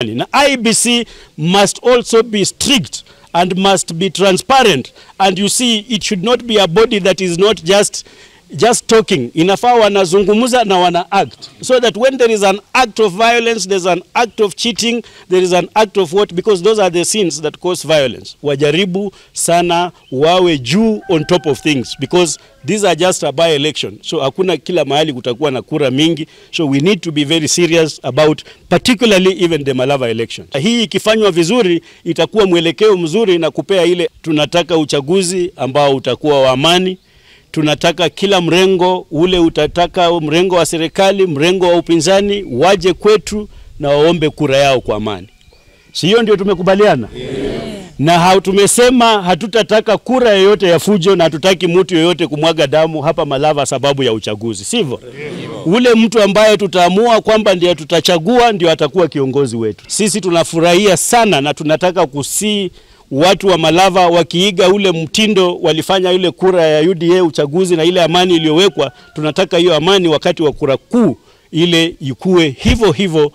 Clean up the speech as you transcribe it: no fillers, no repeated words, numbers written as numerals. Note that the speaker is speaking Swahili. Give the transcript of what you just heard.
Na IEBC must also be strict and must be transparent. And you see, it should not be a body that is not just talking. Inafaa wanazungumza na wana act. So that when there is an act of violence, there's an act of cheating, there is an act of what, because those are the sins that cause violence. Wajaribu sana wawe juu on top of things, because these are just a by-election. So hakuna kila mahali kutakuwa na kura mingi. So we need to be very serious about particularly even the Malava election. Hii ikifanywa vizuri itakuwa mwelekeo mzuri na kupea ile tunataka uchaguzi ambao utakuwa wa amani. Tunataka kila mrengo ule utataka mrengo wa serikali, mrengo wa upinzani waje kwetu na waombe kura yao kwa amani. Si hiyo ndio tumekubaliana? Yeah. Na tumesema hatutataka kura yoyote ya fujo na hatutaki mtu yoyote kumwaga damu hapa Malava sababu ya uchaguzi, sivyo? Yeah. Ule mtu ambaye tutaamua kwamba ndiye tutachagua ndio atakuwa kiongozi wetu. Sisi tunafurahia sana na tunataka kusii watu wa Malava wakiiga ule mtindo walifanya ile kura ya UDA uchaguzi na ile amani iliyowekwa. Tunataka hiyo amani wakati wa kura kuu ile ikue hivyo hivyo.